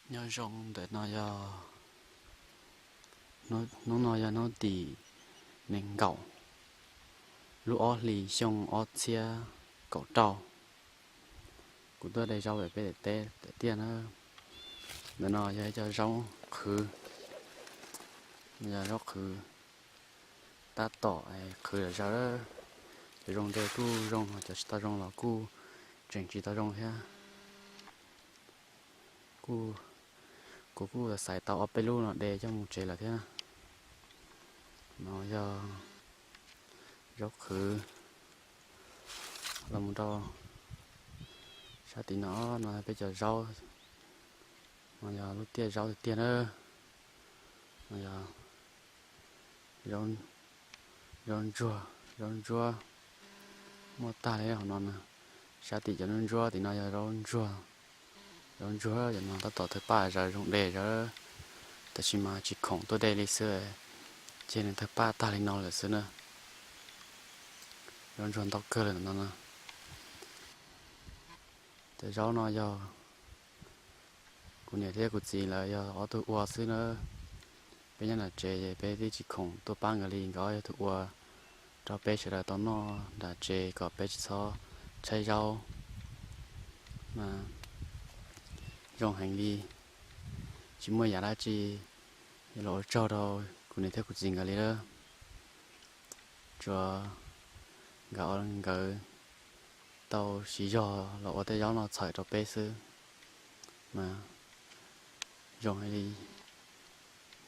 Nyob zoo, ntawm no yog, hnub no yog hnub tim nees nkaum, lub ob hlis xyoo ob txhiab kaum rau. Kuv tuaj de zaub pem peb daim teb tiag na. Ntawm no yog ib co zaub qhwv, yog zaub qhwv tab tom qhwv zom zaws. Cov zoo de kuj zoo, cov tsis tau zoo los kuj tseem tsis tau zoo thiab. Kuv kuj xaiv tau ob peb lub no de coj mus tsev lawm thiab. No yog zaub qhwv. Los mus rau sab tim no, no peb cov zaub, no yog lub tiaj zaub tiag tiag na. No yog zaub ntsuag, zaub ntsuab muaj tag li hauv no na. Sab tim cov ntsuab ntsuab tim no yog zaub ntsuag. Zaub ntsuag cov no tab tom thawj paj zawv zoo de zawv, tab sis mas tsis khoom tuaj de li xwb, ces nws thawj paj tag li no lawm xwb na. Zaub ntsuag ntau kawg lawm no na. Cov zaub no yog kuv niam thiab kuv txiv lawv yog ob tug ua xwb na. Peb nyob nram tsev ces peb twb tsis khoom tuaj pab nkawd li, nkawd ob yog tus ua rau peb sawv daws tau noj nram tsev kom peb tsis txhob tshaib zaub. Mas zoo heev li, tsis muaj yam dab tsi los ua tsaug rau kuv niam thiab kuv txiv nkawd li lawm. Tsuas nkawd, nkawd tau siv zog los ua tej zaub no txhawm rau peb xwb. Mas zoo heev li,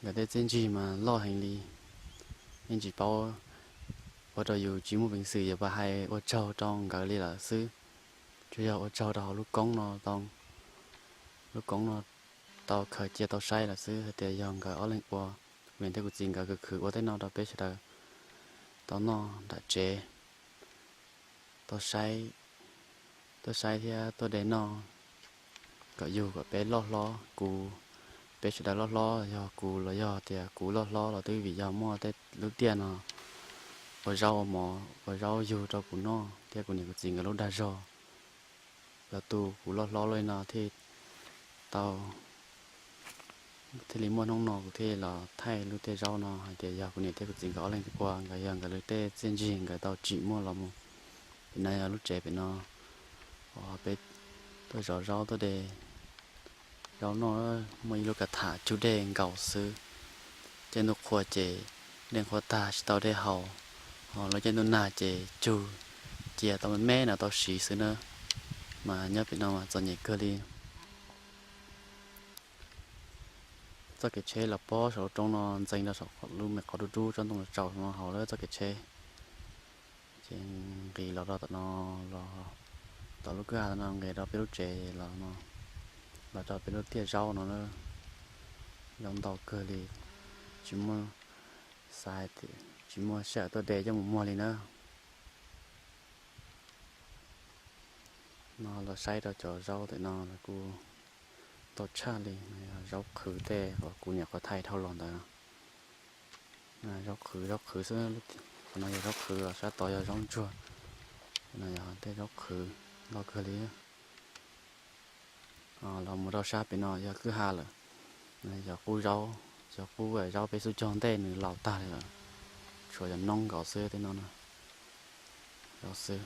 nkawd tej txiaj ntsig mas loj heev li. Yeej tsis paub, ua rau yus tsis muaj peev xwm yuav hais ua tsaug rau nkawd li lawm xwb. Tsuas yog ua tsaug rau hauv lub koob no tau, lub koob no tau khaws cia tau saib lawm xwb, hais tias yog nkawd ob leeg ua, kuv niam thiab kuv txiv nkawd khwv khwv ua tej no rau peb sawv daws tau noj nram tsev, tau saib, tuaj saib thiab tuaj de noj, kom yug kom peb loj hlob, kuv, peb sawv daws loj hlob, yog kuv los yog tias kuv loj hlob los twb vim yog muaj tej lub tiaj no ua zaub ua mov ua zaub yug rau kuv noj thiab kuv niam kuv txiv nkawd lub dag zog. Yog tu kuv loj hlob li no thiaj tau, thiaj li muaj hnub no kuv thiaj los thaij lub tiaj zaub no hais tias yog kuv niam thiab kuv txiv nkawd ob leeg ua, nkawd yog nkawd lub tej txiaj ntsig nkawd tau tsim muaj los mus. Pem no yog lub tsev pem no, peb tuaj zov zaub tuaj de zaub noj. Muaj ib lub kav tham cug dej nkaus xwb. Caij ntuj qhua ces dej nqhuab tag tsis tau dej haus, ho lub caij ntuj nag ces cug cia tau me me no tau siv xwb na. Mas nyob pem no mas txom nyem kawg li. Txoj kev tsheb los pob saum lub roob no ntxeev rau saum lub me qhov dub dub tsob ntoo tsaus no hauv lawm txoj kev tsheb. Ces nqis los rau tom no, los tom lub kwj ha no nqis rau peb lub tsev los no, los rau peb lub tiaj zaub no na. Zaub ntau kawg li, tsis muaj, xav tsis muaj sij hawm tuaj de coj mus muag li na. No los saib rau cov zaub tam no kuj ntau tshaj li, zaub qhwv tej uas kuv nyuam qhuav thaij dhau los ntawd. Zaub qhwv, zaub qhwv xwb, qhov no yog zaub qhwv los sab tod yog zaub ntsuag. No yog tej zaub qhwv ntau kawg li. Los mus rau sab pem no yog kwj ha lawm. Cov qub zaub, cov qub zaub peb xub cog ntej nws laus tag li lawm, tshuav cov noob nkaus xwb tej no na. Zaub xwb.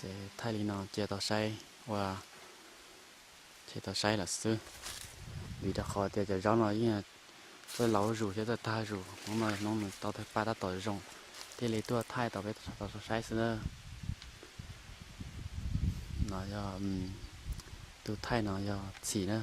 Ces thaij li no cia tau saib ua, cia tau saib lawm xwb. Vim rau qhov tias cov zaub no yeej txawj laus zuj zus thiab txawj tag zus, hnub no hnub nws tau thawj paj tab tom zoo, thiaj li tuaj thaij tau peb tau saib xwb na. No yog, tus thaij no yog Txhim na.